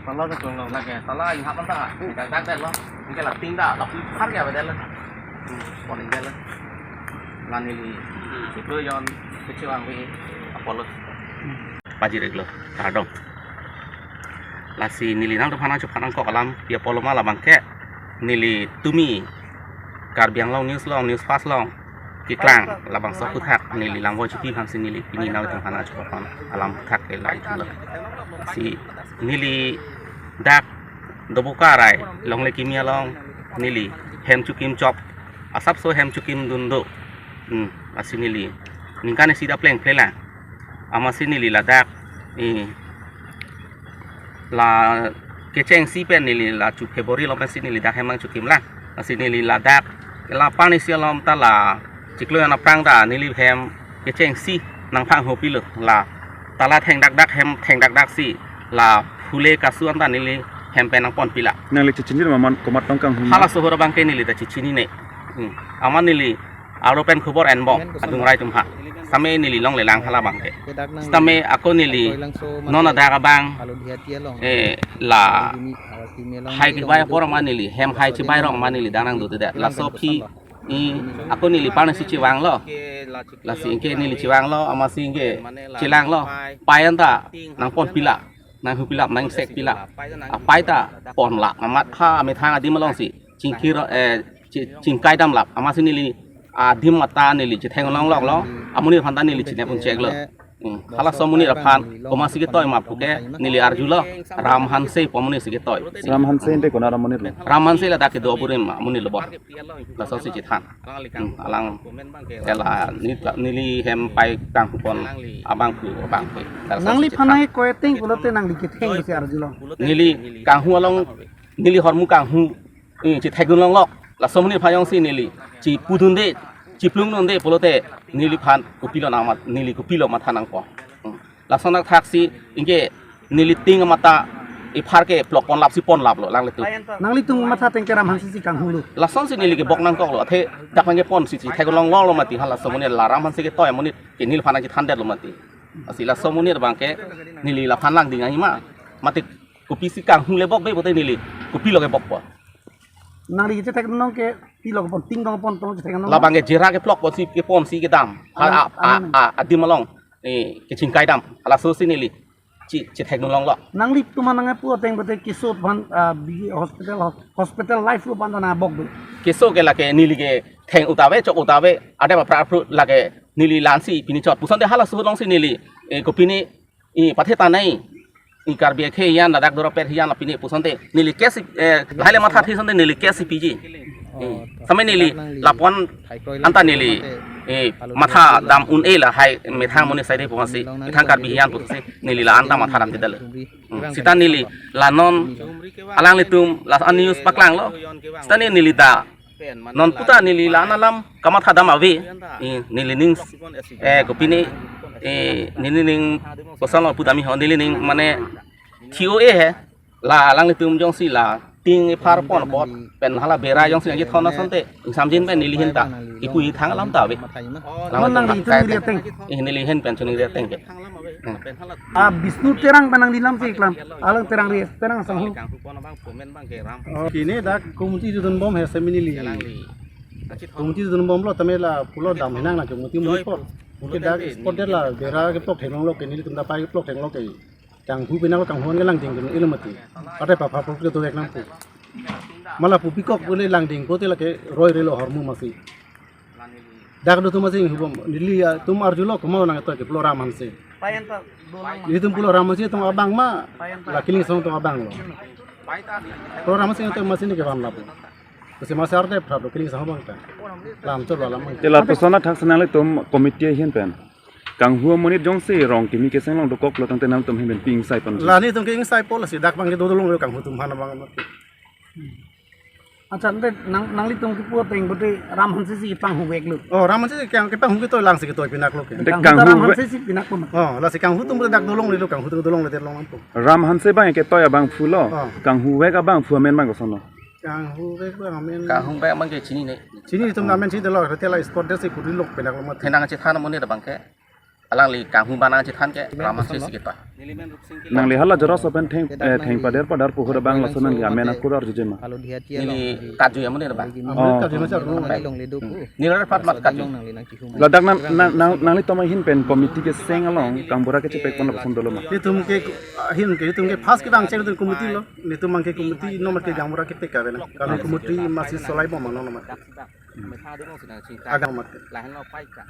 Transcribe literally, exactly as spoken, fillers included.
Tala ta kung lo lake, tala inghap anta, dak dak dak lo, ini la ting dak, tapi har ya bedel lo, pon bedel lo, la neli, itu yon, kecil ang wi, apolo. Pajir iglo, kardom. Lasi neli nangtum aphan nangchephan nangkok alam, pi apolo ma labang ke, neli tumi, Karbi Anglong News along, News Fast along, keklang, labangso aphuthak, neli langvoi chipi aphansi neli pini nangtum aphan nangchephan alam aphuthak ke la itu lo. Si neli dak Doboka arai, longle kimi along, neli hem chokim chop, asapso hem chokim dun do. Hmm, lasi neli ningkan isi dak plengple lang. Amatsi neli ladak, eh, la kechengsi pen neli la chu February along pensi neli dak hem nangchokim lang. Lasi neli ladak, la pani si alom ta la chiklo aphrang ta neli hem kechengsi nangphang hopilo, la tala thengdakdak hem thengdakdaksi la phule kasu anta neli hem pen nangponpi la. Nangli chechinine ma, komat tong kanghu ma? Halaso ahut abang ke neli ta chechinine. Hmm. Amat neli aro pen khobor enbom adung rai atum aphan. Sitame neli longle lang halabang ke. Sitame ako neli non adak abang, eh, la hai kebai apor ma neli, hem hai chibai rong ma neli dak nangdo te det. Laso aphi, i, ako neli pani si chevanglo. Lasi anke neli chevanglo, amatsi anke chelanglo. Pai anta nangponpi la, nanghupilap, nangsekpi la. Apai ta pon la, amat ha amethang adim alongsi chingkir, eh, chi-, chingkai dam lap. Amatsi neli adim anta neli chetheng longlok lo. Amonit aphan ta neli chinep un chek lo. Hmm. Halaso amonit aphan komatsi ketoi ma pu ke neli arjulo, Ram Hanse pu amonit si ketoi. Ram Hanse ante konat amonit lo? Ram Hanse ladak kedo aburim amonit lo bo. Laso si chethan. Hmm, alang, ela, ni, neli hem pai kanghu pon abangphu abangphu. Laso si chethan. Nangliphan nangkoi ateng pulote nangli ketheng si arjulo? Neli kanghu along, neli ahormu kanghu, eh, chethek dun longlok. Laso amonit aphan jongsi neli chipudunde, chiplungdunde pulote neliphan kopilo nangmat, neli kopilo matha nangkok. Hmm. Lason athaksi anke neli ting amat ta ephar ke plok pon lapsi pon laplo langlitum. Nanglitum matha ateng ke Ram Hanse si kanghu lo? Lasonsi neli kebok nangkoklo, athe dak nangkeponsi chethek longlok lo mati, halaso amonit la Ram Hanse ketoi amonit ke neliphan nangchethan detlo mati. Lasi laso amonit abang ke neli laphan langding ahi ma, mati kopisi kanghu le bokbe pulote neli kopilo kebokpo. Nangli kechethek nong ke pilo kepon, ting dong pon, tong chethek nong? Labang ke jera keplok ponsi, keponsi kedam. Ha, alang, a, a, alang. A, adim along, eh, kechingkai dam. Halaso si neli chi, chethek dun longlo. Nanglitum aphan nangpu ateng pulote keso aphan, ah, bi hospital, hos-, hospital life lo aphan ta nangkebok do? Keso ke lake neli ketheng ut ave, chok ut ave, adep apra apru lake neli la-ansi pini chot pu asonte halaso ahut alongsi neli, eh, kopine, i, pathe tanai, i, Karbi akhei hiyan, ladak Doraper hiyan la pine pu asonte neli case, eh, lahai le matha thi asonte neli case piji. I, sitame neli lapon anta neli, eh, matha dam un-e lahai methang amonit saide pu amatsi, methang Karbi hiyan pu amatsi neli la-an ta matha damde detlo. Hmm, sita neli la non alanglitum la-an news paklanglo. Sita neli ta non puta neli la-an alam kamatha dam ave. I, neli ning, eh, kopine, eh, neli ning kosonlo puta mi ho, neli ning mane T O A he. La alanglitum jongsi la ting ephar pon apot pen hala bera jongsi nangkethon asonte ingsamjin pen neli ahin ta kipu ithang alam ta ave. Alang non nangli itum nangli ateng? Eh, neli ahin pen choningri ateng ke. Hmm. Ah, Bisnu Terang pen nangli lam si klam. Alang Terang ri, Terang asangho. Oh, kine dak committee judun bom he sitame neli. Committee judun bomlo tame la pulo dam hinang na committee muni por. Mungkin dak spot det la bera keplok thek longlo ke, nelitum ta pai keplok thek longlo ke. Kanghu pinak lo, kanghu an ke langding dun ilo mati. Ate pa pha pha ke dovek nangpo. Ma la pu pikok pule langding pote lake roi relo ahormu amatsi. Dak do atum amatsi hubom neli atum arjulo komat nangketoi ke pulo Ram Hanse. Nelitum pulo Ram Hanse atum abang ma, la Killing Sanghum atum abang lo. Pulo Ram Hanse atum amatsi ne kevan lapu. Kasi amatsi arte phrap lo Killing Sanghum abang ta. Lam chot lo alam abang. Te lapuson athak si nanglitum committee ahin pen kanghu amonit jongsi rong kimi keseng long dokoklo tangte nangtum ahin pen pi ingsai pon? La nelitum ke ingsaipon lasi dak abang ke dodolong lo kanghu atum aphan abang. Accha, ante nang, nanglitum kipu ateng pulote Ram Hanse si kepanghu veklo. Oh, Ram Hanse si kang kepanghu ketoi, lang si ketoi pinak lo ke. Ante kanghu atum kanghu Ram ve- Hanse si pinak pon. Oh, lasi kanghu atum pulote dak dolongle lo, kanghu atum dolongle det longlangpo. Ram Hanse abang ketoi abangphu lo. Oh. Kanghu vek abangphu amen abang kosonlo? Kanghu vek abang amen. Kanghu vek abang ke chinine. Chinine, itum amen chinine lo, rete la spot det si kuri lok pinak lo mati. Thenang chethan amonit abang ke. Alangli kanghu banang chethan ke, rama sesi kita. Nangli hala Jorasao pen theng, eh, theng pader pader puhur abang laso nangli amen akur arjujema. Neli kaju ya muni ba. Oh. Neli rat pat mat kaju. Ladak nang, nang, nang, nanglitum ahin pen committee keseng along gaonbura kechepek pon lapuson dolo ma? Itum ke, ahin ke, itum ke first kedam cheng itum committee lo. Itum abang ke committee nomor ke gaonbura kepek ka bena. Kami committee masi solai bom ma nomor. Agam mat.